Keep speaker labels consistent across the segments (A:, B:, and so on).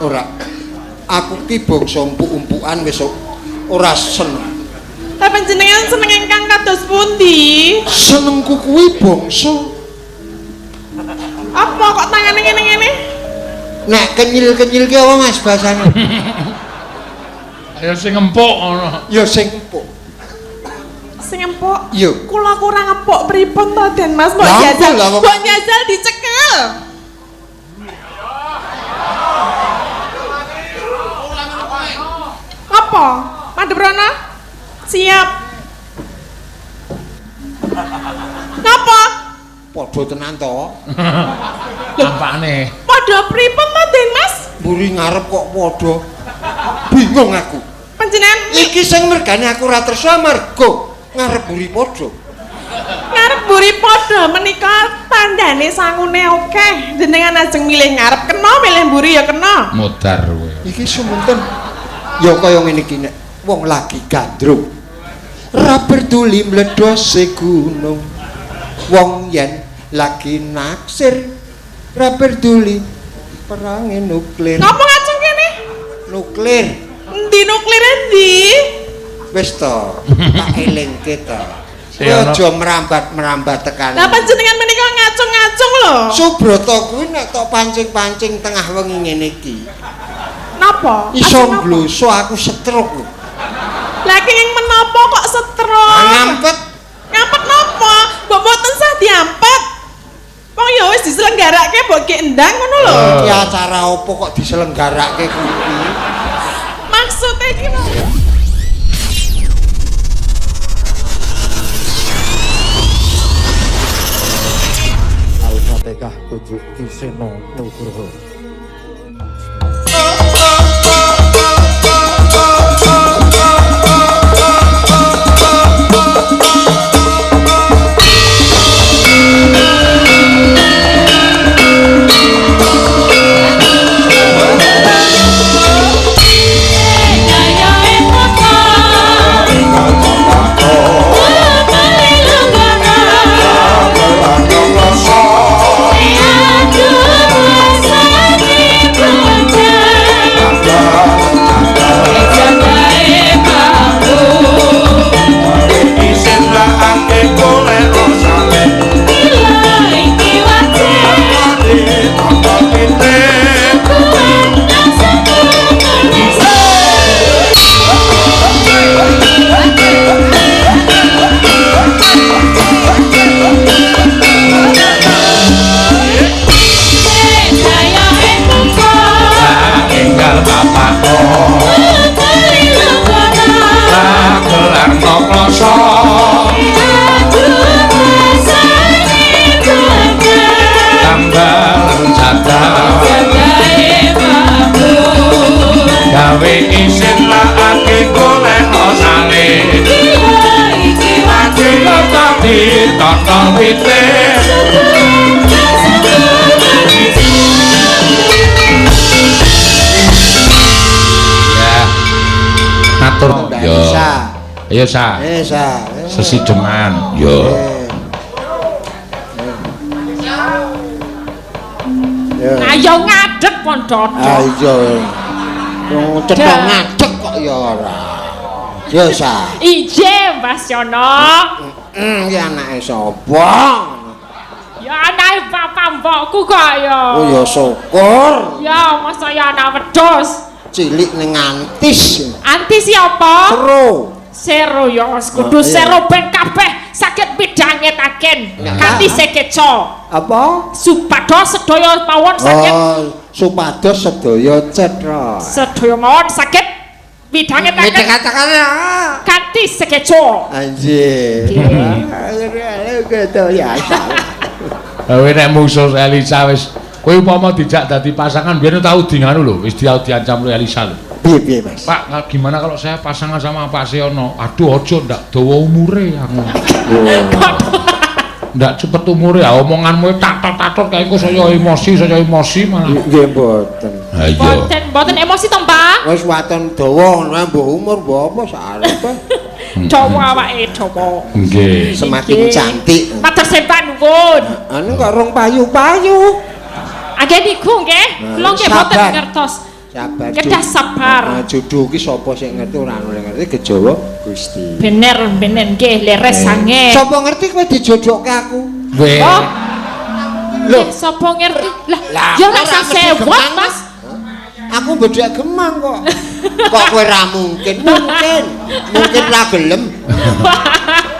A: Ora. Aku ki bangsa empuk-empukan wis ora seneng.
B: Lah panjenengan seneng ingkang kados pundi?
A: Senengku kuwi bangsa.
B: Apa kok tangane ngene-ngene?
A: Nek kenyil-kenyil ki apa Mas bahasane?
C: Ayo sing empuk ngono.
A: Ya sing empuk.
B: Sing empuk?
A: Iya.
B: Kula kurang empuk pripun to Den Mas? Mbok jajal, mbok jajal dicekel. Apa? Madhep rono? Siap. Napa?
A: Padha tenan to.
C: Tampakne.
B: Padha pripun to Den Mas?
A: Mburi ngarep kok padha. Bingung aku.
B: Panjenengan
A: iki sing mergane aku ora tresna amarga ngarep mburi padha.
B: Ngarep mburi padha menika tandane sangune akeh. Jenengan ajeng milih ngarep kena, milih mburi ya kena.
C: Modar kowe.
A: Iki sumunten. Ya kaya ngene iki nek wong lagi gandrung. Ra peduli mledhose gunung. Wong yen lagi naksir ra peduli perange nuklir.
B: Ngapa ngacung kene?
A: Nuklir.
B: Endi nuklire endi?
A: Wis to, tak elingke to. Kowe aja merambat-merambat tekan.
B: Lah panjenengan menika ngacung-ngacung lho.
A: Subrata kuwi nek tok pancing-pancing tengah wengi ngene iki.
B: Napa?
A: Iso ngloso aku stroke lho.
B: Lah kenging menapa kok stroke?
A: Ngampet.
B: Ngampet napa? Mbok mboten sah diampet. Wong ya wis diselenggarake mbok ge endang ngono lho.
A: Iki acara opo kok diselenggarake kuwi?
B: Maksude iki lho.
D: Al-Fatihah kudu Ki Seno Nugroho.
C: Ayo sa.
A: Sa.
C: Sesideman. Yo.
E: Ayo ngadeg pon dodok.
A: Ayo. Cetha ngadeg kok ya ora. Yo sa.
E: Ije Mbah Yono.
A: Iki anake sapa?
E: Ya anake bapak mbokku kok ya.
A: Oh ya syukur.
E: Ya masa ya anak wedhus.
A: Cilik ning antis.
E: Antis siapa?
A: Seru.
E: Sero ya kudu sero ben kabeh saged midhangetaken kanthi sekeca.
A: Apa?
E: Supados sedaya mawon saged.
A: Oh, supados sedaya cetha.
E: Sedaya mawon saged midhangetaken.
A: Midhangetaken
E: kanthi sekeca.
A: Anjir. Gitu ya.
C: Kowe nek musuh Elisa wis kowe upama dijak dadi pasangan biyen tau di nganu lho, wis diancam karo Elisa lho.
A: Piye Mas?
C: Pak, gimana kalau saya pasangan sama Pak Seono? Aduh, ojo ndak dawa umure aku. Ndak cepet umure ya omonganmu tatot-tatot kae engko saya emosi malah.
A: Nggih mboten.
C: Ha iya.
E: Mboten, mboten emosi to, Pak?
A: Wis waton dawa ngono mbuh umur mbuh apa sarepe.
E: Dawa awake dawa.
C: Nggih.
A: Semakin cantik.
E: Matur sembah nuwun.
A: Anu kok rong payu-payu.
E: Nggih niku nggih. Kula nggih mboten ngertos.
A: Sabar.
E: Kedah sabar.
A: Jodoh ki sapa sing ngerti ora ono ngerti kejawa Gusti.
E: Bener bener nggih leres sange.
A: Sapa ngerti kowe dijodohke aku?
C: Weh.
E: Oh.
A: Lho,
E: sapa ngerti? Lah, ya ora sewot, Mas.
A: Aku bedhek gemang kok. Kok kowe ra mungkin? Mungkin. Mungkin ra gelem.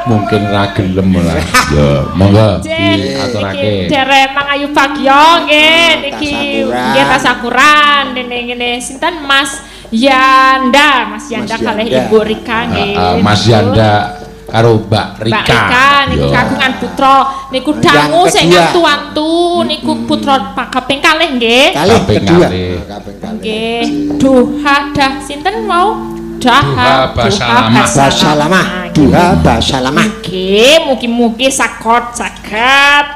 C: Mungkin ra gelem lah. Ya, monggo diaturake.
E: Derek Mangayu Bagyo nggih niki nggih tasakuran dene ngene sinten Mas Yanda, Mas Yanda kalih Ibu Rika nggih.
C: Mas Yanda karo Mbak Rika.
E: Mbak Rika niku kagungan putra niku dangu sing antu-antu niku putra kaping kalih nggih.
A: Kalih kedua. Kaping kalih.
E: Nggih. Duha dah sinten mau? Duha
C: Basalamah.
A: Basalamah. Duha Basalamah.
E: Nggih, mugi-mugi saged saged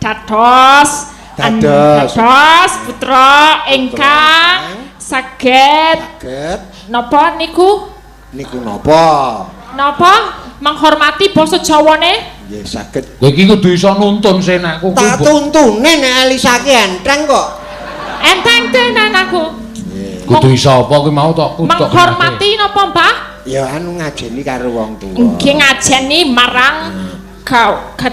E: dados dados putra ingkang saged napa niku?
A: Niku napa?
E: Napa? Menghormati basa Jawane?
A: Nggih saged.
C: Kowe iki kudu iso nuntun senakku.
A: Tak tuntune nek Elisa ki enteng kok.
E: Enteng tenan aku.
C: Kudu iso apa kuwi mau tok kudu.
E: Menghormati napa, Mbah?
A: Ya anu ngajeni karo wong tuwa.
E: Nggih ngajeni marang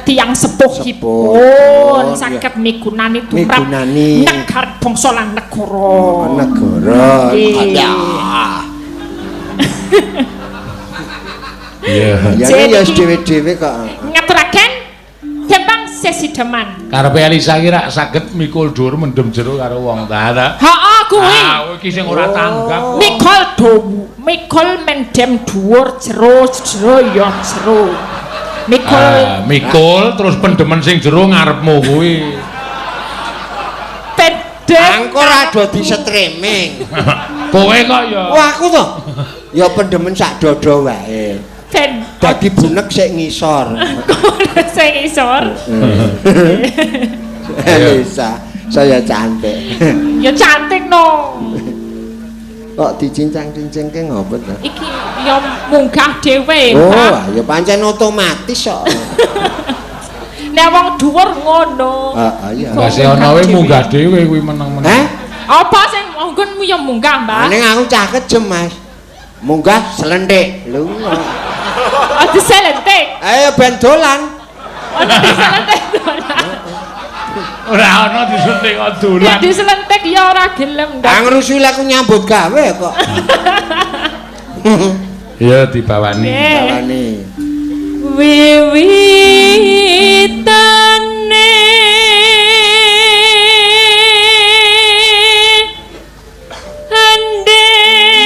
E: tiyang sepuhipun saged migunani tumrap negara bangsa lan negara.
A: Negara.
E: Iya.
C: Iya.
A: Ya dhewe-dhewe kok.
E: Ngaturaken tembang sesideman.
C: Karepe Elisa ki rak saged mikul dhuwur mendem jero karo wong ta ta.
E: Heeh kuwi.
C: Ah iki sing ora tanggap.
E: Mikul dowu, mikul mendem dhuwur jero jero ya jero. Mikul
C: mikul terus pendemen sing jero ngarepmu kuwi.
E: Pendem.
A: Angko ora do di-streaming.
C: Kowe kok ya.
A: Wah aku to. Ya pendemen sak dodo wae.
E: Ben
A: dadi bunek sik ngisor.
E: Sik ngisor.
A: Elisa, saya cantik.
E: Ya cantik no.
A: Kok dicincang-cincingke ngopo to?
E: Iki ya munggah dhewe.
A: Oh, ya pancen otomatis kok.
E: Nek wong dhuwur ngono.
A: Heeh, iya.
C: Lah sing ana wae munggah dhewe kuwi meneng-meneng.
A: Heh?
E: Apa sing nggon ya munggah, Mbah?
A: Ning aku cah kejem, Mas. Munggah selentik. Lho.
E: Oh, diselentik.
A: Ayo ben dolan.
E: Oh, diselentik dolan.
C: Ora ana diselentik kok dolan.
E: Diselentik ya ora gelem.
A: Ah ngrusuhi aku nyambut gawe kok.
C: Ya dibawani.
A: Dibawani.
E: Wiwitane anderek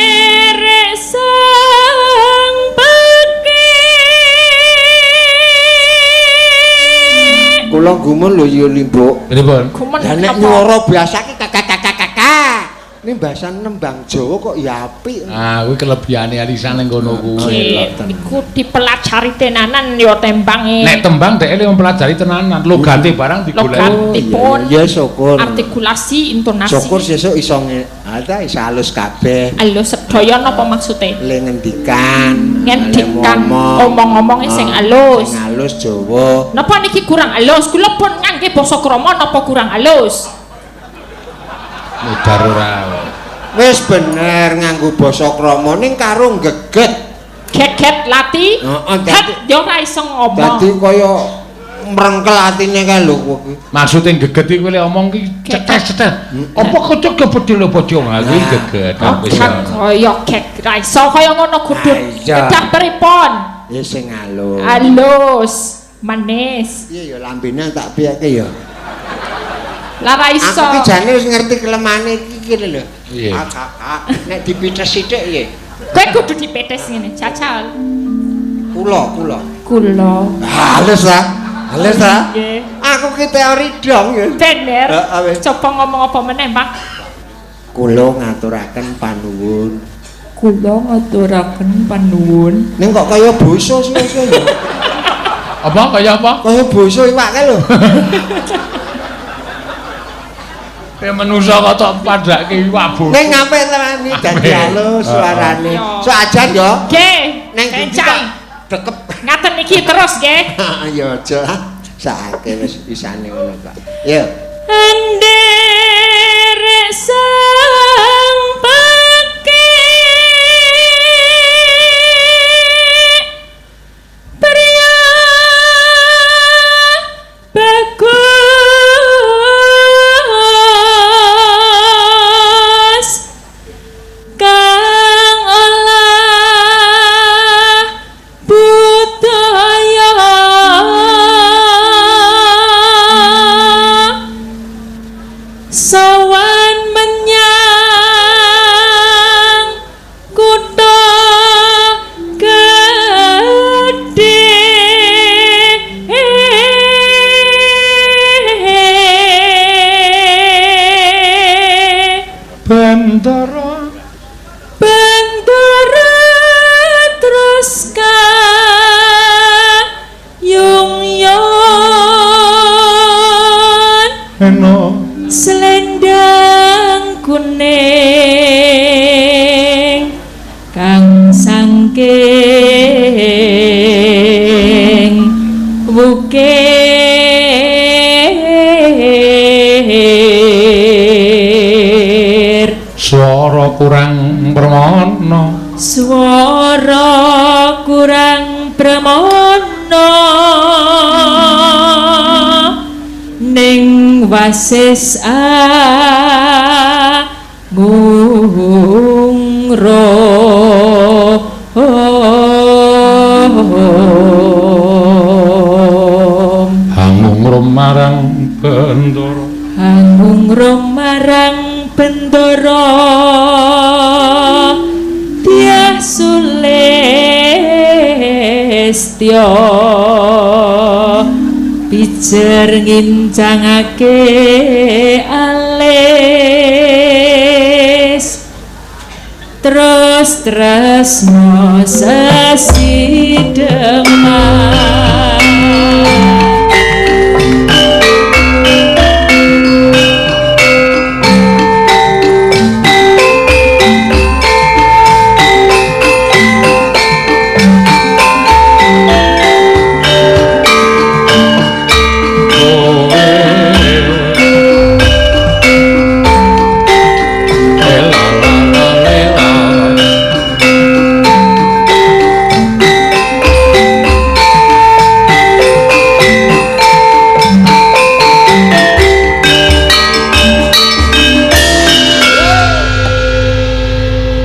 E: sang pekik.
A: Kula gumun lho ya Limbuk.
C: Pripun?
A: Lah nek nyuara biasa ki kakak. Ini bahasan nembang Jawa kok ya apik.
C: Ah, kuwi kelebihane Elisa ning kono kuwi.
E: Iku dipelajari tenanan ya tembange.
C: Nek tembang dhek le mempelajari tenanan, logate barang digoleki.
E: Logatipun.
A: Ya syukur.
E: Artikulasi, intonasi.
A: Syukur sesuk iso ta iso alus kabeh.
E: Alus sedaya napa maksude?
A: Le ngendikan,
E: ngendikan omong-omonge sing alus.
A: Sing alus Jawa.
E: Napa niki kurang alus? Kula pun ngangge basa krama napa kurang alus?
C: Mudar ora.
A: Wis bener nganggo basa krama ning karo geget.
E: Geget lati.
A: Heeh,
E: ya ora iso ngomong.
A: Dadi kaya mrengkel atine kae lho kowe iki.
C: Maksude geget iki kowe omong ki cetes-cetes. Apa kocok kepedhil bojo kuwi geget.
E: Kaya gek ra iso kaya ngono kudu. Kedah pripun?
A: Ya sing alus.
E: Alus, manis.
A: Piye ya lambene tak piyeke ya.
E: Lah ra iso.
A: Aku ki jane wis ngerti kelemane iki ki lho.
C: Iya.
A: Nek dipites sithik piye?
E: Kowe kudu dipites ngene, jajal.
A: Kula.
E: Kula.
A: Halus ta? Halus ta?
E: Nggih.
A: Aku ki teori dong ya.
E: Bener. Coba ngomong apa meneh, Pak?
A: Kula ngaturaken panuwun.
E: Kula ngaturaken panuwun.
A: Ning kok kaya basa suwe-suwe ya.
C: Apa kaya apa?
A: Kaya basa iwak kae lho.
C: Ya manusa kok tok padhake iwak basa.
A: Ning apik tenan iki dadi halus suarane. Sok ajar ya.
E: Nggih.
A: Ning
E: kencang.
A: Dekep.
E: Ngaten iki terus nggih.
A: Ya aja. Sakake wis isane ngono kok. Ya.
E: Anderek sang pekik.
C: Bendara.
E: Bendara terus kayung yon
C: Eno
E: selendang kuning kang sangking wukir
C: swara kurang permana,
E: swara kurang pramana ning wasis anggung rom
C: hangung rum marang Bendara,
E: anggung rom marang Bendara Dyah Sulistya pijer ngincangake alis terus tresno sesideman.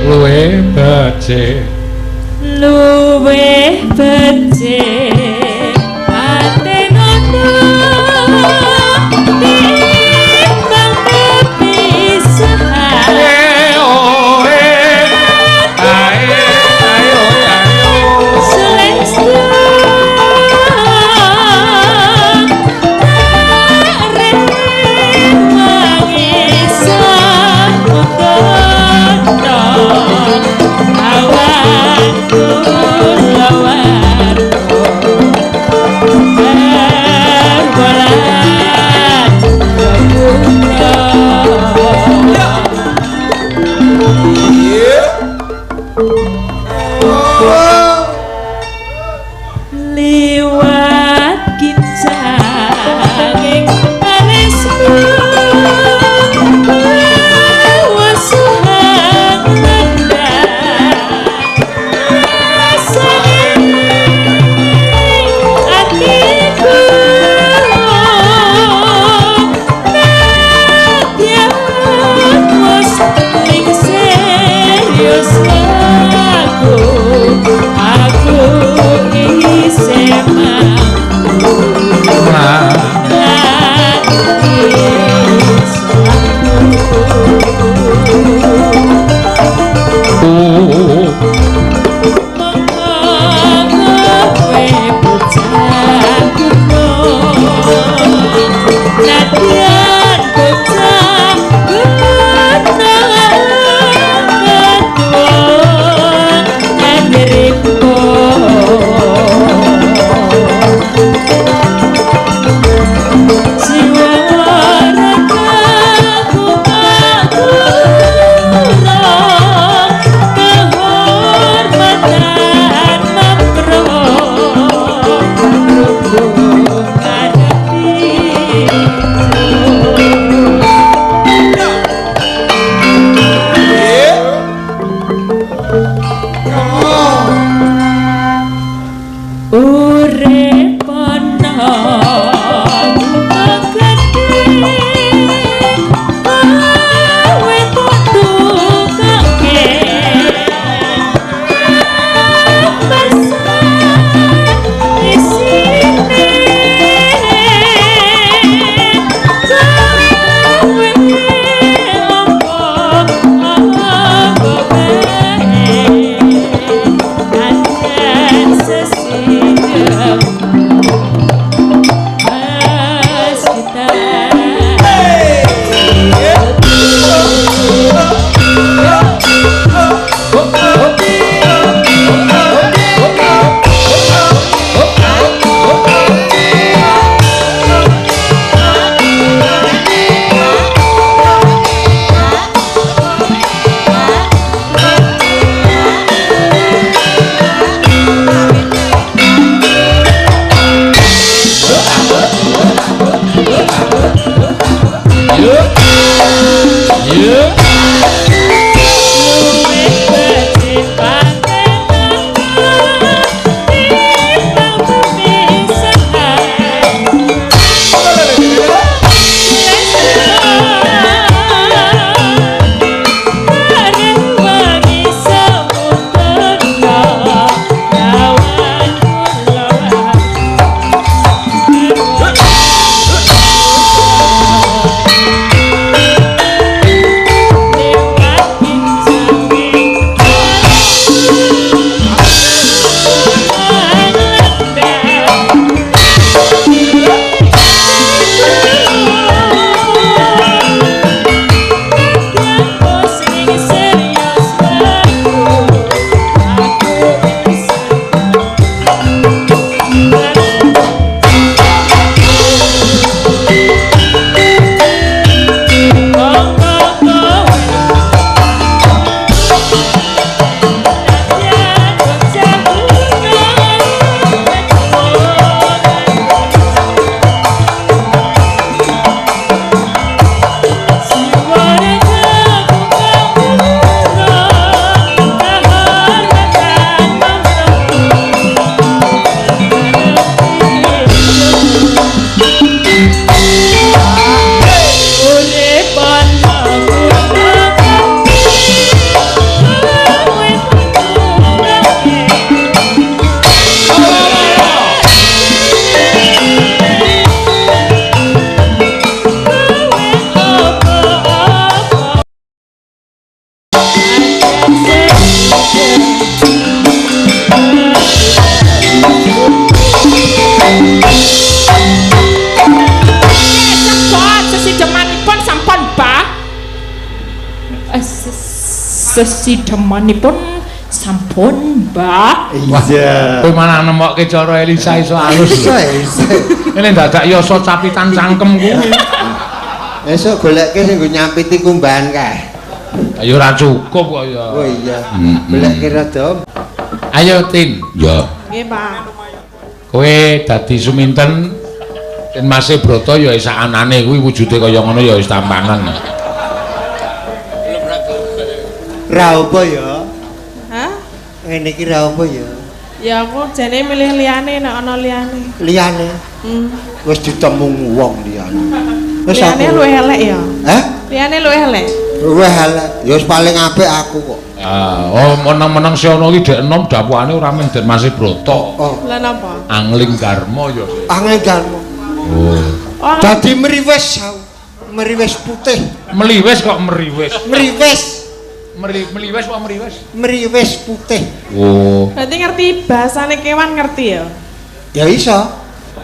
C: Luwe becik,
E: Luwih becik patenono timbang kepisahan. Sulistya rewangi samudra awan kulawarga. Sesidemanipun sampun, Mbak.
A: Iya.
C: Kowe malah nemokke cara Elisa iso halus lho.
A: Iso.
C: Ini dadak yasa capitan cangkem kuwi.
A: Esuk golekke sing nggo nyampiti kumbahan kae.
C: Ya ora cukup kok ya.
A: Oh iya. Golekke rada.
C: Ayo Tin. Ya.
B: Nggih, Pak.
C: Kowe dadi Suminten Tin Mase Brata ya wis anane kuwi wujude kaya ngono ya wis tampangan.
A: Ra apa ya?
B: Hah?
A: Ngene iki ra apa ya?
B: Ya aku jane milih liyane nek ana liyane.
A: Liyane. Wis ditemu wong liyane. Wis
B: liyane luwih elek ya.
A: Hah?
B: Liyane luwih elek.
A: Luwih elek. Ya wis paling apik aku kok.
C: Ah, oh meneng-meneng si ono iki dek enom dapukane ora mung Den Mase Brata.
A: Oh.
B: Lah napa?
C: Angling Darma ya.
A: Angling Darma.
C: Oh.
A: Dadi meriwis aku. Meriwis putih.
C: Meliwis kok meriwis.
A: Meriwis.
C: Meliwis apa meriwis?
A: Meriwis putih.
C: Oh.
B: Berarti ngerti bahasane kewan ngerti ya?
A: Ya iso.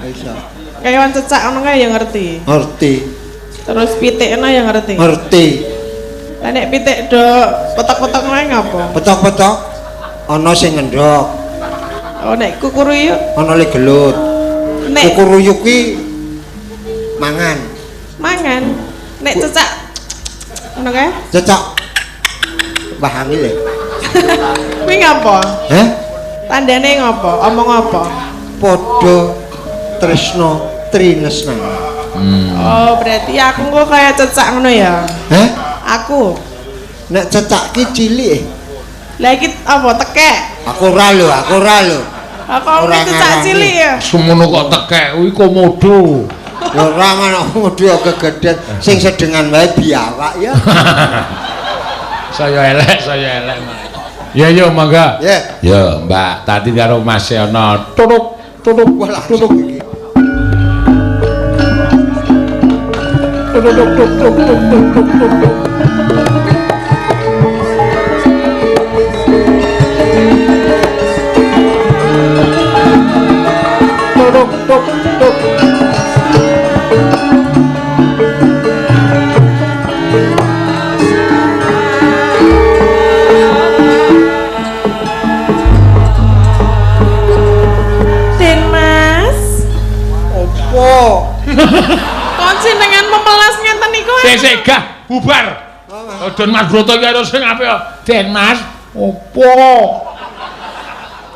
A: Iso.
B: Kewan cecak ngono kae ya ngerti.
A: Ngerti.
B: Terus pitikno ya ngerti.
A: Ngerti.
B: Lah nek pitik do petok-petok ngono ngapa?
A: Petok-petok ana sing ngendhok.
B: Oh nek kukuruyuk?
A: Ana le gelut.
B: Nek
A: kukuruyuk kuwi mangan.
B: Mangan. Nek cecak ngono kae?
A: Cecak. Wah angel ya.
B: Kuwi ngapa?
A: Heh?
B: Tandane ngapa? Omong apa?
A: Padha tresna trinesna.
B: Oh, berarti aku kok kaya cecak ngono ya?
A: Heh?
B: Aku.
A: Nek cecak ki cilik.
B: Lah iki apa tekek?
A: Aku ora lho, aku ora lho.
B: Aku ora cecak cilik ya.
C: Semono kok tekek kuwi komodo.
A: Ora ana komodo kegedhen sing sedengan wae biawak ya.
C: Saya elek, saya elek. Ya yo mangga.
A: Ya.
C: Ya, Mbak Tati karo Mas ana. Tutuk tutuk tutuk. Tutuk tuk tuk tuk tuk tuk tuk. Tutuk tuk tuk.
B: Den Mas.
A: Opo?
B: Kon jenengan memelas ngenten niku.
C: Sik sik gah bubar. Den Mas Broto iki karo sing apik. Den Mas, opo?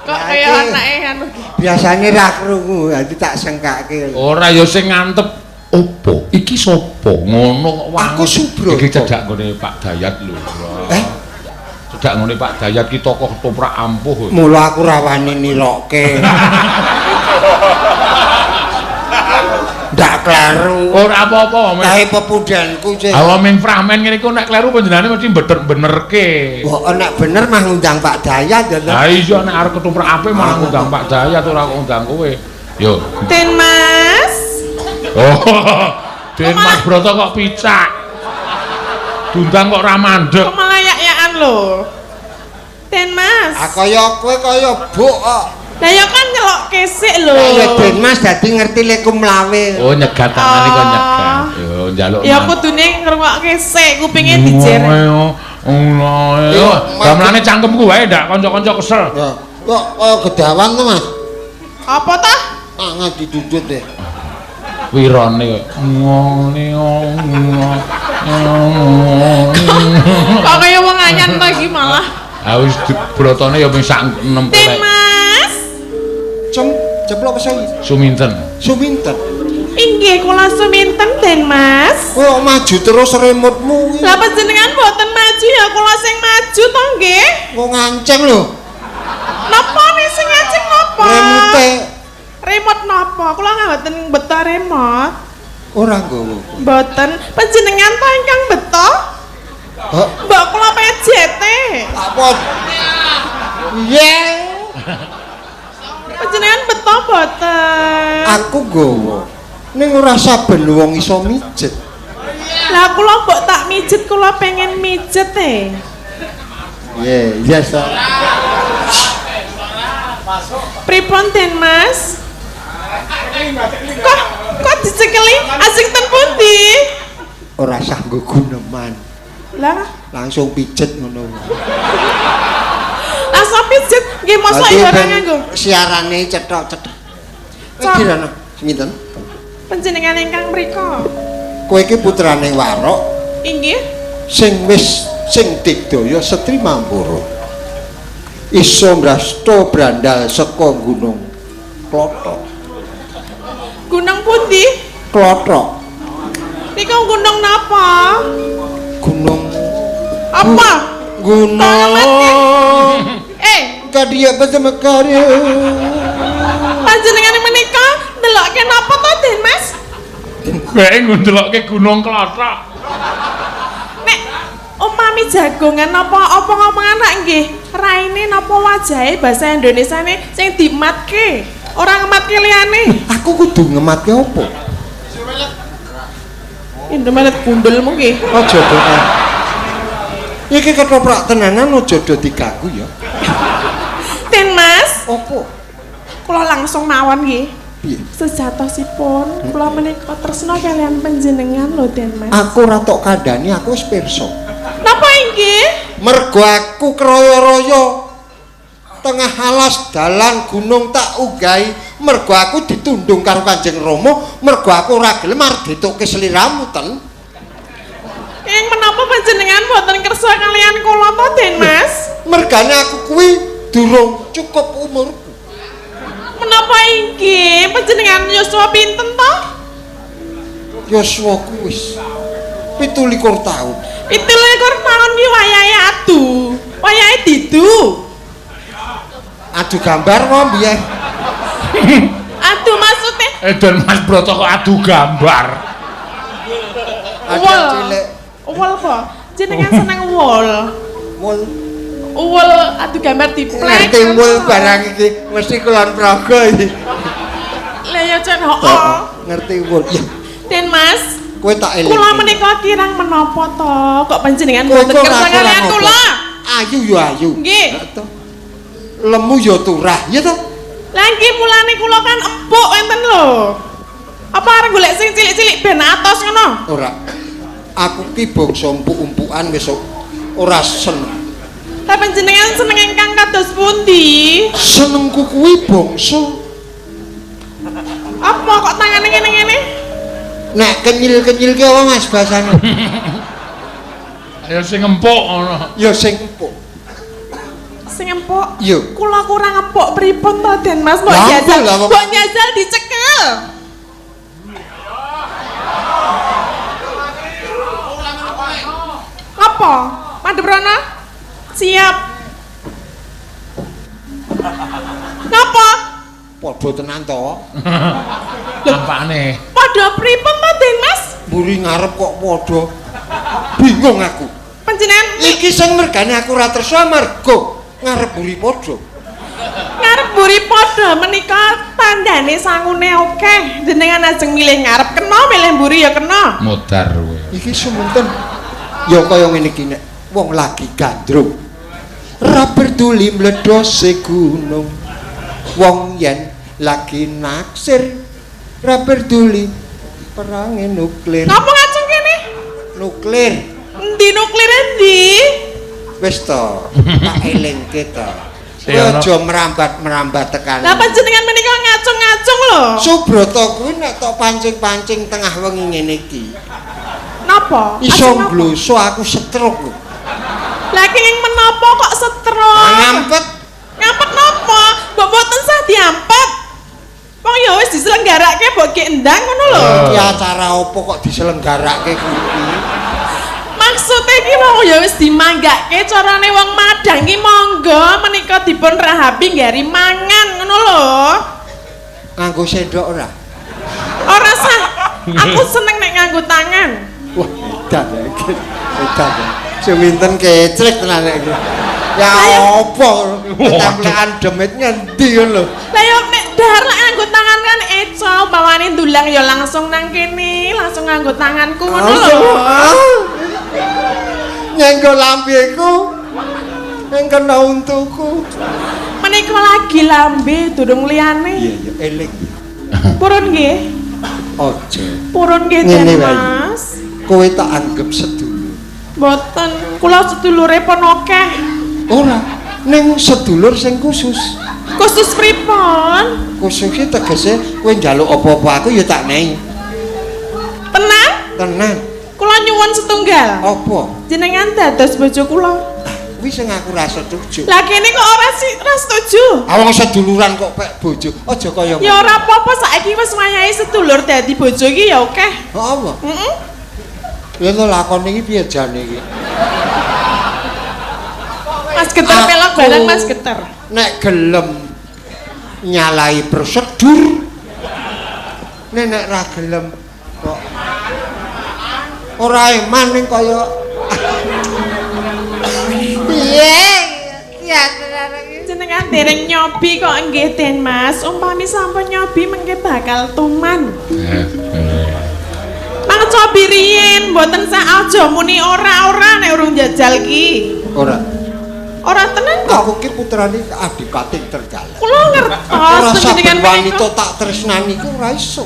B: Kok kaya anake anu iki.
A: Biasane ra krungu, dadi tak sengkake.
C: Ora ya sing ngantep opo? Iki sapa? Ngono kok wangun.
A: Aku Subroto.
C: Iki cedhak nggone Pak Dayat lho.
A: Eh?
C: Cedhak nggone Pak Dayat ki tokoh ketoprak ampuh.
A: Mula aku ra wani nirokke. Ndak kleru.
C: Ora apa-apa.
A: Kae pepundanku sih.
C: Awa ming framen ngene iku nek kleru panjenengane mesti bener-benerke.
A: Mbok nek bener mah ngundang Pak Dayat ya.
C: Ha iya nek arep ketoprak apik malah ngundang Pak Dayat ora kok ngundang kowe. Yo.
B: Den Mas.
C: Oh. Den Mas Broto kok picak. Diundang kok ora mandek.
B: Kok malah yak-yakan lho. Den Mas.
A: Ah kaya kowe kaya buk kok.
B: Lah ya kan nyelok kesik lho.
A: Lah ya Den Mas dadi ngerti lek kumlawe.
C: Oh nyegat tangane kok nyegat. Yo njaluk.
B: Ya kudune ngrungokke sik kupinge dijer.
C: Ngono. Gamelane cangkemku wae ndak kanca-kanca kesel.
A: Ya kok kaya gedawan to Mas?
B: Apa ta?
A: Angan didudut deh.
C: Wirane ngene ngono.
B: Kok kaya wong anyan ta iki malah.
C: Ha wis brotone ya mung sak 6
B: Den Mas.
A: Ceplok pesai.
C: Suminten.
A: Suminten.
B: Inggih kula Suminten Den Mas.
A: Kowe kok maju terus remote-mu kuwi.
B: Lah panjenengan mboten maju ya kula sing maju to nggih.
A: Wong nganceng lho.
B: Napa nih sing nganceng napa?
A: Remote.
B: Remote napa? Kula mboten beto remote.
A: Ora nggawa.
B: Mboten. Panjenengan ta ingkang beto?
A: Hah?
B: Mbok kula PJT.
A: Apa? Piye?
B: Panjenengan beto mboten?
A: Aku nggawa. Ning ora saben wong iso mijet.
B: Lah kula mbok tak mijet, kula pengen mijet e.
A: Iya, iya sa.
B: Pripun Den Mas? Kok dicekeli asing ten pundi?
A: Ora sah nggo guneman.
B: Lah
A: langsung pijet ngono.
B: Langsung pijet nggih mosok ya ora nganggo.
A: Siarane cethok-cethok. Iki ana sinten?
B: Panjenengan ingkang mriku.
A: Kowe iki putrane Warok.
B: Inggih.
A: Sing wis sing digdaya Setri Mampura. Iso mrasta brandal saka Gunung Klothok.
B: Gunung pundi?
A: Klothok.
B: Niku gunung napa?
A: Gunung
B: apa?
A: Gunung. Kadiya besemekare.
B: Panjenengan menika ndelokke napa to, Den Mas?
C: Kowe ndelokke Gunung Klothok.
B: Nek umpami jagongan napa apa ngomongan lak nggih, raine napa wajahe basa Indonesiane sing dimatke, ora ngematke liyane.
A: Aku kudu ngematke apa?
B: Indomaret bundelmu nggih.
A: Aja do. Iki ketoprak tenanan aja do diganggu ya.
B: Den Mas,
A: opo?
B: Kula langsung mawon nggih.
A: Piye?
B: Sejatosipun kula menika tresna kaliyan panjenengan lho Den Mas.
A: Aku ora tok kandhani, aku wis pirsa.
B: Napa inggih?
A: Mergo aku kroyo-royo tengah alas dalan gunung tak unggahi, mergo aku ditundung karo Kanjeng Rama, mergo aku ora gelem arep ditukke sliramu ten.
B: Ing menapa panjenengan boten kersa kaliyan kula to Den Mas?
A: Mergane aku kuwi durung cukup umurku.
B: Menapa inggih? Panjenengan yuswa pinten to?
A: Yuswaku wis 27 taun.
B: 27 taun ki wayahe adu. Wayahe didu.
A: Adu gambar kok piye?
B: Adu maksude
C: Den Mas Broto kok adu gambar.
A: Adu cilik.
B: Wol apa? Jenengan seneng wol.
A: Wol.
B: Wol adu gambar diplek.
A: Ngerti wol barang iki mesti Kulon Progo iki.
B: Lah ya jan heeh.
A: Ngerti wol. Ya.
B: Den Mas,
A: kowe tak eling.
B: Kula menika kirang menapa to? Kok panjenengan mboten kersa kaliyan kula?
A: Ayu ya ayu.
B: Nggih.
A: Lemu ya turah, ya to?
B: Lah nggih mulane kula kan empuk enten lho. Apa arep golek sing cilik-cilik ben atos ngono?
A: Ora. Aku ki bangsa empuk-empukan wis ora seneng.
B: Lah panjenengan seneng ingkang kados pundi?
A: Senengku kuwi bangsa.
B: Apa kok tangane ngene-ngene?
A: Nek kenyil-kenyil ki apa Mas basane?
C: Ya sing empuk ngono.
A: Ya sing empuk.
B: Sing empuk?
A: Iya.
B: Kula kurang empuk pripun to Den Mas? Mbok jajal, mbok jajal dicekel. Apa? Madhep rono? Siap. Napa?
A: Padha tenan to.
C: Tampakne.
B: Padha pripun to Den Mas?
A: Mburi ngarep kok padha. Bingung aku.
B: Panjenengan
A: iki sing mergane aku ora tresna mergo ngarep mburi padha.
B: Ngarep mburi padha menika tandane sangune akeh. Jenengan ajeng milih ngarep kena, milih mburi ya kena.
C: Modar kowe.
A: Iki sumunten. Ya kaya ngene iki nek wong lagi gandrung. Ra peduli mledhose gunung. Wong yen lagi naksir ra peduli perange nuklir.
B: Napa ngacung kene?
A: Nuklir.
B: Endi nuklir endi?
A: Wis to, tak elingke to. Kowe aja merambat-merambat tekan.
B: Lah panjenengan menika ngacung-ngacung lho.
A: Subrata kuwi nek tok pancing-pancing tengah wengi ngene iki.
B: Napa?
A: Iso ngloso aku stroke lho.
B: Lah kenging menapa kok stroke?
A: Ngampet.
B: Ngampet napa? Mbok mboten sah diampet. Wong ya wis diselenggarake mbok ge endang ngono lho.
A: Iki acara opo kok diselenggarake kuwi?
B: Maksude iki wong ya wis dimanggake carane wong madang iki monggo menika dipun rahapi nggari mangan ngono lho.
A: Nganggo sendok ora?
B: Ora sah. Aku seneng nek nganggo tangan.
A: Wah, edan ya iki. Edan. Suminten kecrek tenan iki. Ya opo templekan demit ngendi ngono lho.
B: Lah ya nek dahar lek nganggo tangan kan eco, umpamane ndulang ya langsung nang kene, langsung nganggo tanganku ngono lho.
A: Nyenggo lambeku. Yang kena untuku.
B: Menika lagi lambe durung liyane.
A: Iya iya eling.
B: Purun nggih.
A: Aja.
B: Purun nggih Den Mas.
A: Kowe tak anggap sedulur.
B: Mboten, kula sedulure pun akeh.
A: Ora, ning sedulur sing khusus.
B: Khusus pripun?
A: Khusus iki tegese kowe njaluk apa-apa aku ya tak nehi.
B: Tenan?
A: Tenan.
B: Kula nyuwun setunggal.
A: Apa?
B: Jenengan dados bojo kula.
A: Kuwi sing aku ra setuju.
B: Lah kene kok ora sih ora setuju?
A: Awong seduluran kok pek bojo, aja kaya
B: Ya ora apa-apa saiki wis wayahe sedulur dadi bojo iki ya akeh.
A: Apa?
B: Heeh.
A: Ya to lakon iki piye jane iki?
B: Mas Geter melok bareng Mas Geter.
A: Nek gelem nyalai prosedur. Nek nek ra gelem kok ora eman ning kaya piye? Ya
B: jenengan dereng nyobi kok nggih Den Mas. Umpami sampun nyobi mengke bakal tuman. Mang cobi riyin mboten sak aja muni ora-ora nek urung jajal ki.
A: Ora.
B: Ora tenan kok.
A: Aku ki putrane Adipati Trenggalek.
B: Kula ngertos
A: jenengan wanita tak tresnani ku ora iso.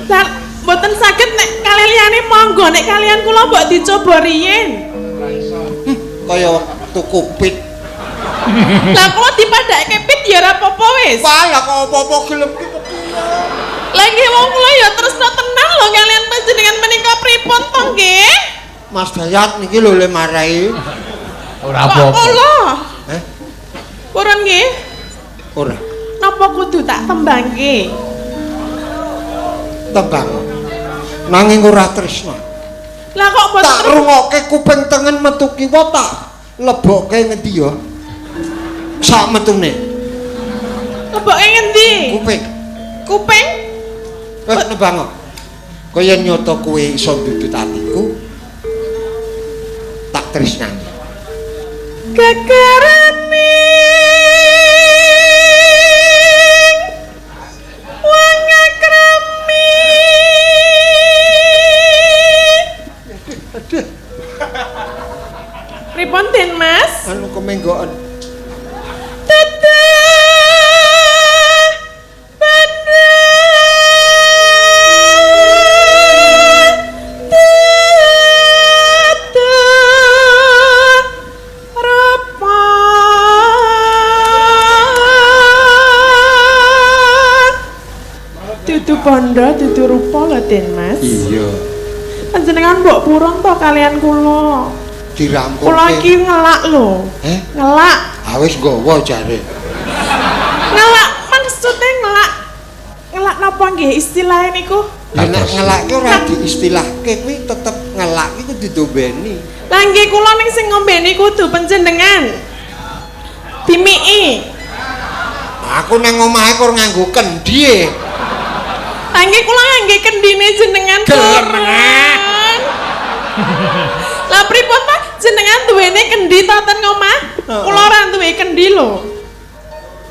B: Lah mboten saged nek kalian liyane monggo nek kalian kula mbok dicoba riyin.
A: Kaya tuku pit.
B: Lah kula dipadhake pit ya ora apa-apa wis.
A: Wah, lah kok apa-apa gelem ki kepiye?
B: Lah nggih wong kula ya tresna tenan lho kalian panjenengan menika pripun to nggih?
A: Mas Dayat niki lho le marai.
C: Ora apa-apa.
B: Kula.
A: Heh.
B: Purun nggih?
A: Ora.
B: Napa kudu tak tembangke?
A: Tembang. Nanging ora tresna.
B: Lah kok mboten
A: tak rungokke kuping tengen metu kiwa tak lebokke ngendi ya? Sak metune.
B: Lebokke ngendi?
A: Kuping.
B: Kuping?
A: Wis nembang. Kaya nyata kowe iso ndudut atiku. Tak tresnani.
B: Gegerane wong akrami.
A: Aduh.
B: Pripun Den Mas?
A: Anu kemenggoken.
B: Dudu bondo, dudu rupa lho Den Mas.
A: Iya.
B: Panjenengan mbok purun to kalian kula.
A: Dirampungke.
B: Kula iki ngelak lho.
A: Eh?
B: Ngelak.
A: Ah wis nggawa jare.
B: Ngelak maksudnya ngelak. Ngelak napa nggih istilahe niku?
A: Lah nek ngelak ki ora diistilahke kuwi tetep ngelak ki kudu diombeni.
B: Lah nggih kula ning sing ngombeni kudu panjenengan. Dimiki.
A: Aku nang omahe kok nganggo kendi e.
B: Lah nggih kula ngangge kendine jenengan.
A: Gelem.
B: Lah pripun ta jenengan duwene kendi ta ten omah? Kula ora duwe kendi lho.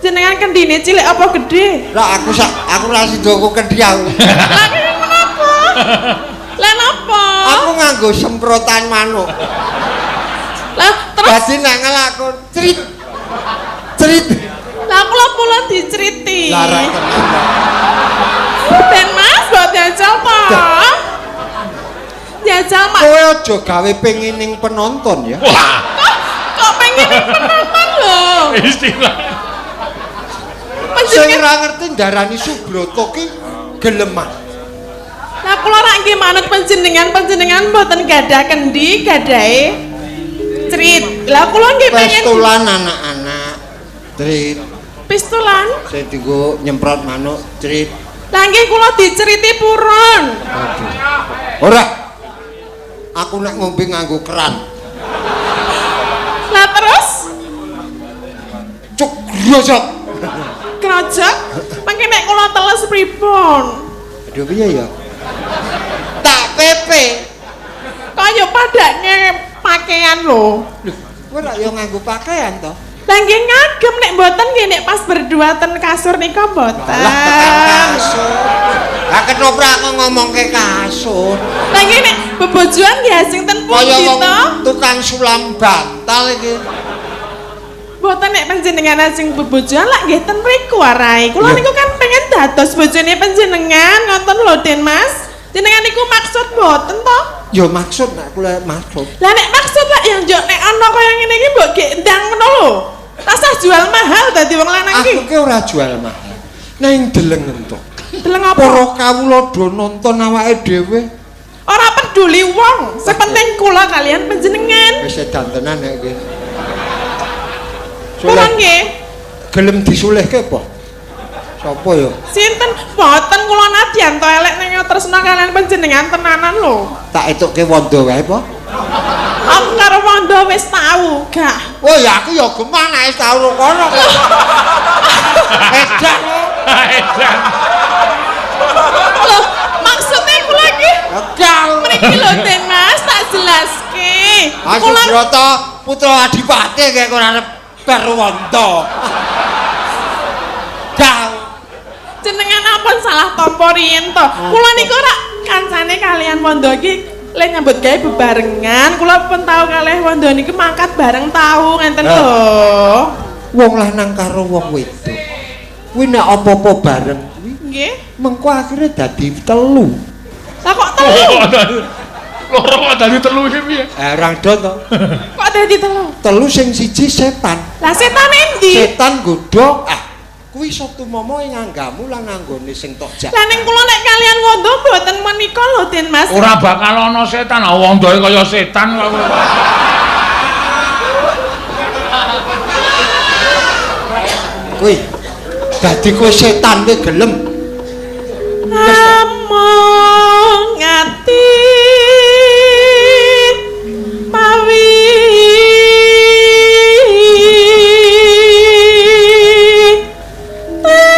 B: Jenengan kendine cilik apa gedhe?
A: Lah aku sak aku ora sida kok kendi aku.
B: Lah menapa? Lah napa?
A: Aku nganggo semprotan manuk.
B: Lah terus
A: dadi nek ngelak aku cerit. Cerit.
B: Lah kula pula diceriti.
A: Lah ra tenan.
B: Ben Mas mbok jajal ta? Jajal Mas.
A: Kowe aja gawe pengining penonton ya.
C: Wah.
B: Kok pengining penonton lho?
C: Istilah.
A: Sing ora ngerti ndarani Subroto ki geleman.
B: Lah kula rak nggih manut panjenengan, panjenengan mboten gadah kendi, gadahe cerit. Lah kula nggih pengen
A: pistolan anak-anak. Cerit.
B: Pistolan?
A: Sing dienggo nyemprot manuk cerit.
B: Lah nggih kula diceriti purun.
A: Ora. Aku nek ngombe nganggo keran.
B: Lah terus?
A: Cuk grojok.
B: Grojok? Mangke nek kula teles pripun?
A: Aduh piye ya? Tak pepe.
B: Kaya padake pakaian lho.
A: Lho, kowe rak ya nganggo pakaian to?
B: Lah nggih ngagem nek mboten nggih nek pas berdua ten kasur nika mboten.
A: Lah tekan kasur. Lah ketoprak kok ngomongke kasur.
B: Lah nggih nek bebojoan nggih asing ten pundi to?
A: Tukang sulam bantal iki.
B: Mboten nek panjenengan asing bebojoan lak nggih ten mriku arahe. Kula niku kan pengen dados bojone panjenengan ngoten lho Den Mas. Jenengan niku maksud mboten to?
A: Ya maksud nek kula maksud.
B: Lah nek maksud lak ya njok nek ana kaya ngene iki mbok gek ndang ngono lho. Rasah jual mahal dadi wong lanang iki.
A: Aku ki ora jual mahal. Nang deleng entuk.
B: Deleng apa?
A: Para kawula do nonton awake dhewe.
B: Ora peduli wong, sing penting kula kalian panjenengan.
A: Wis edan tenan nek iki.
B: Kula nggih.
A: Gelem disulihke apa? Sapa ya?
B: Sinten? Mboten kula nadyan to elek ning tresna kalian panjenengan tenanan lho.
A: Tak etukke wondo wae apa?
B: Aku karo wondo wis tau, gak.
A: Oh ya aku ya gemah nek wis tau kono. Edan.
C: Edan.
B: Loh, maksudnya kula iki
A: gak.
B: Mriki lho Den Mas, tak jelaske.
A: Aku Brata putra adipati kaya ora arep karo wondo. Gak.
B: Jenengan ampun salah tampa riyen to. Kula niku ora kancane kalian wondo iki le nyambut gawe bebarengan. Kula pun tau kalih wondo niku mangkat bareng tau ngenten lho.
A: Wong lanang karo wong wedok kuwi nek apa-apa bareng kuwi
B: nggih
A: mengko akhire dadi telu.
B: Lah kok telu?
C: Loro kok dadi telu iki piye?
A: Ora do to.
B: Kok dadi telu?
A: Telu sing siji setan.
B: Lah setan endi?
A: Setan nggodha. Ah, kuwi iso tumomo ing anggamu lan anggone sing tok jak.
B: Lah ning kula nek kalian wondo mboten menika lho Den Mas.
C: Ora bakal ana setan, wondoe kaya setan kok.
A: Kuwi dadi kowe setan kowe gelem.
B: Among ati mawi tane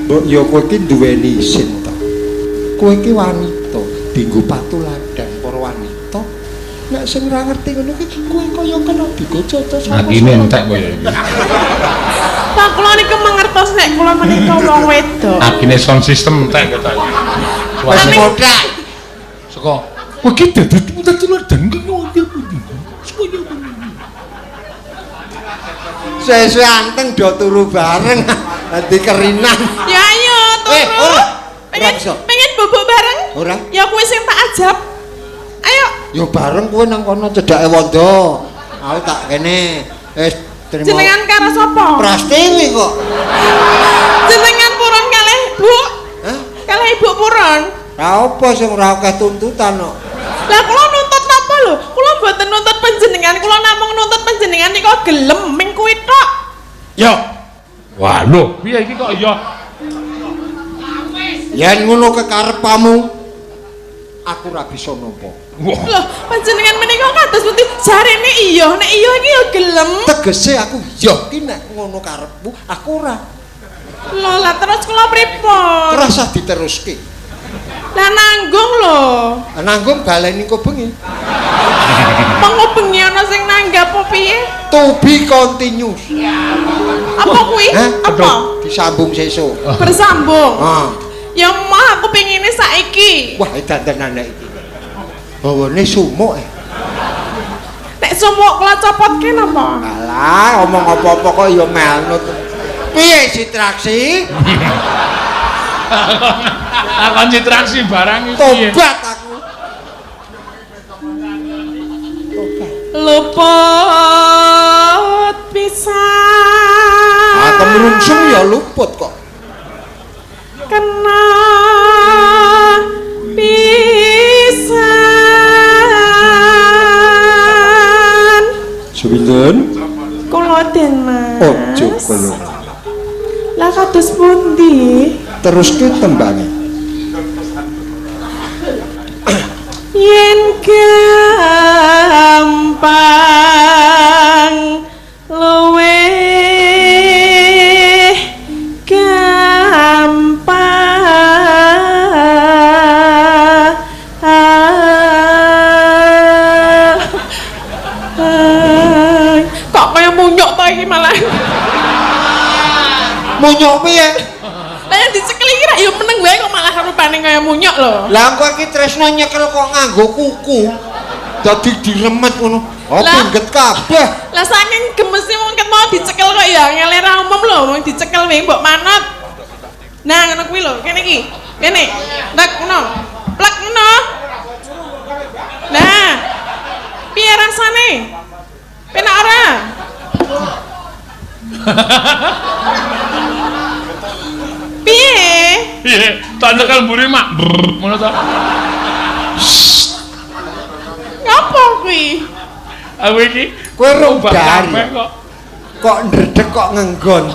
A: Mbok ya kowe iki duweni isin to. Kowe iki wanita dienggo patuladan para wanita. Nek sing ora ngerti ngono iki kowe kaya kena digoco-coco sama.
C: Akine entek kowe iki.
B: Pak kula niku mangertos nek kula menika wong wedok.
C: Akine sound system entek kok ta.
A: Wis kothak.
C: Saka kowe iki dadi tuladan ki.
A: Suwe-suwe anteng do turu bareng dadi kerinan.
B: Ya ayo turu.
A: Ora.
B: Pengen bubuk bareng?
A: Ora.
B: Ya kuwi sing tak ajab. Ayo.
A: Ya bareng kowe nang kono cedhake wondo. Aku tak kene. Wis trimo.
B: Jenengan karo sapa?
A: Prastiwi kok.
B: Jenengan purun kalih Bu.
A: Hah?
B: Kalih Ibu purun.
A: Ra apa sing ora akeh tuntutan kok.
B: Lah kula nuntut napa lho? Kula mboten nuntut panjenengan, kula namung nuntut panjenengan nika gelem ming kuwi tok.
C: Ya. Wah lho, piye iki kok ya?
A: Yen ngono kekarepamu aku ora bisa nampa.
B: Lho, panjenengan menika kados pundi? Jarene iya, nek iya iki ya gelem.
A: Tegese aku iya ki nek ngono karepmu, aku ora.
B: Lho, lah terus kula pripun?
A: Rasah diteruske.
B: Lah nanggung lho.
A: Nanggung baleni engko bengi.
B: Mengko bengi ana sing nanggap apa piye?
A: To be continuous.
B: Apa kuwi? Apa?
A: Disambung sesuk.
B: Bersambung.
A: Heeh.
B: Ya mah aku pengine saiki.
A: Wah, edan tenan nek iki. Bawane sumuk.
B: Nek sumuk kula copotke napa?
A: Alah, omong apa-apa kok ya melnut. Piye Citraksi?
C: Takon Citraksi barang iki piye?
A: Tobat aku. Tobat.
B: Luput pisan.
A: Ah, kemrungsung ya luput kok.
B: Kena pisan.
A: Sepinten?
B: Kula Den Mas.
A: Ojo kula.
B: Lah kados pundi?
A: Teruske tembange.
B: Yen gampang luwih gampang. Kok kaya munyuk to iki malah.
A: Munyuk piye?
B: Lah yang dicekel iki rak ya meneng wae kok malah rupane kaya munyuk lho.
A: Lah engko iki tresno nyekel kok nganggo kuku. Dadi diremet ngono. Oh, pingget kabeh.
B: Lah saking gemese wong ket mau dicekel kok ya angel ra umum lho, wong dicekel wae mbok manut. Nah, ngono kuwi lho, kene iki. Kene. Nek ngono. Plek ngono. Nah. Piye rasane? Penak ora? Piye?
C: Piye? Tak nyekel mburi mak. Ngono ta.
B: Ngapa kuwi?
C: Aku iki
A: kowe rong
C: kabeh kok.
A: Kok ndredeg kok ngenggon.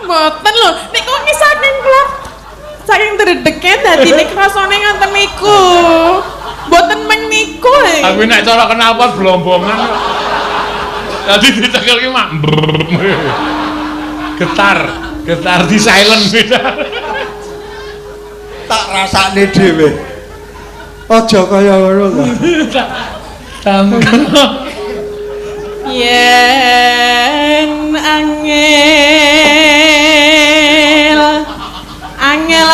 B: Mboten lho, niku ki saking kula saking ndredege dadine krasane ngoten niku. Mboten meng niku.
C: Aku nek cara knalpot blombongan kok. Dadi dicekel ki mak. Getar, getar di silent beda.
A: Tak rasakne dhewe. Aja kaya ngono to.
B: Yen angel angel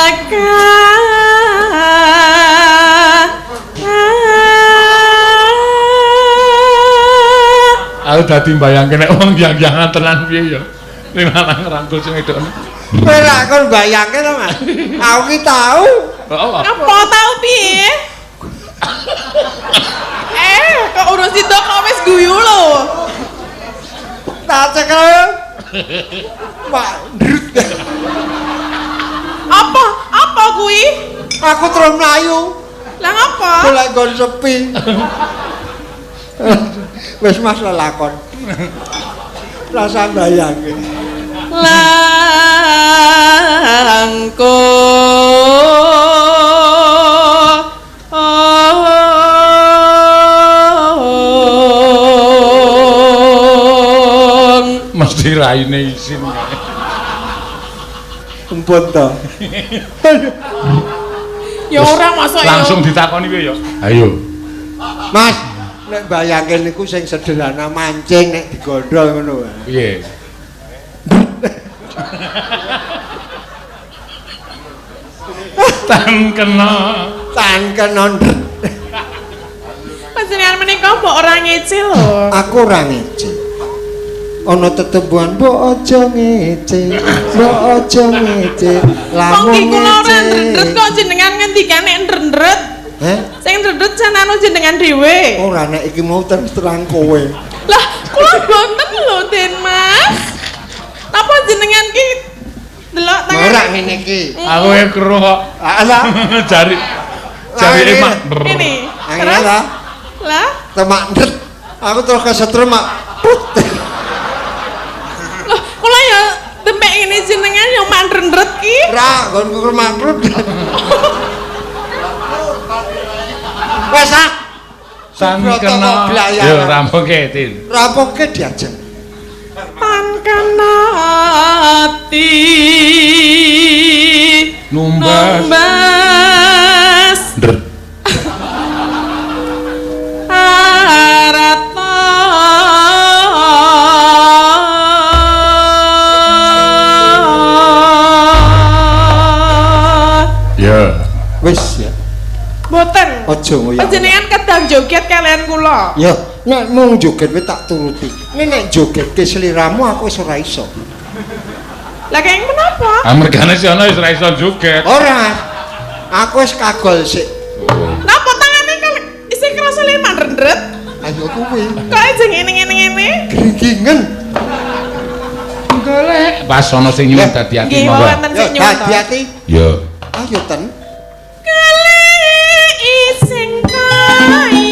C: aku dadi mbayangke nek wong yang-yangan tenan piye ya. Ning lanang rangkul sing wedok.
A: Kowe ra kon mbayangke to, Mas. Aku ki tau.
B: Apa tau piye? Kok urus itu kok wis guyu lho.
A: Tak cekel. Pak ndrut.
B: Apa? Apa kuwi?
A: Aku terus mlayu.
B: Lah ngapa?
A: Golek nggon sepi. Wis Mas lelakon. Rasa mbayangke.
B: Langkung
C: mesti raine isin.
A: Empun to.
B: Ya ora mosok ya.
C: Langsung ditakoni piye ya? Ayo.
A: Mas, nek bayangke niku sing sederhana mancing nek digondol ngono wae.
C: Piye? Tan kena,
A: tan kena.
B: Panjenengan menika mbok ora ngece lho.
A: Aku ora ngece. Ana tetembuhan mbok aja ngece, mbok aja ngece.
B: Lamun ngece. Wong kula ora ndredeg kok jenengan ngendikane ndredeg.
A: Heh?
B: Sing ndredeg jan anu jenengan dhewe.
A: Ora nek iki mau terus terang kowe.
B: Lah, kula boten lho, Den Mas. Napa jenengan ki delok tangan?
A: Ora ngene iki.
C: Aku e kru kok.
A: Lah,
C: jari jari mak.
B: Ngene. Terus lah,
A: temak ndret. Aku terus kesetrum mak.
B: Loh, kula ya demek ngene jenengan yo mak ndredeg ki.
A: Ora, nggonku mak ndredeg. Wes ah.
C: Tan kena. Yo rampungke, Tin.
A: Rampungke diajeng.
B: Tan kena ati
C: numbas. Ndret.
B: Arata.
C: Ya.
A: Wis ya.
B: Mboten.
A: Aja ngoyo.
B: Panjenengan kedang joget kalian kula.
A: Ya, nek mung joget wis tak turuti. Nek nek jogetke sliramu aku wis ora iso.
B: Lah kenging menapa?
C: Amergane si ana wis ora iso joget.
A: Ora. Aku wis kagol sik.
B: Napa tangane kal isih krasa lemah ndredeg?
A: Ayo kuwi.
B: Kok aja ngene-ngene ngene?
A: Gringgingen.
C: Golek. Pas ana sing nyuwun dadi ati
B: monggo. Nggih, wonten sing nyuwun.
A: Dadi ati.
C: Ya.
A: Ayo ten.
B: Kali ising kaya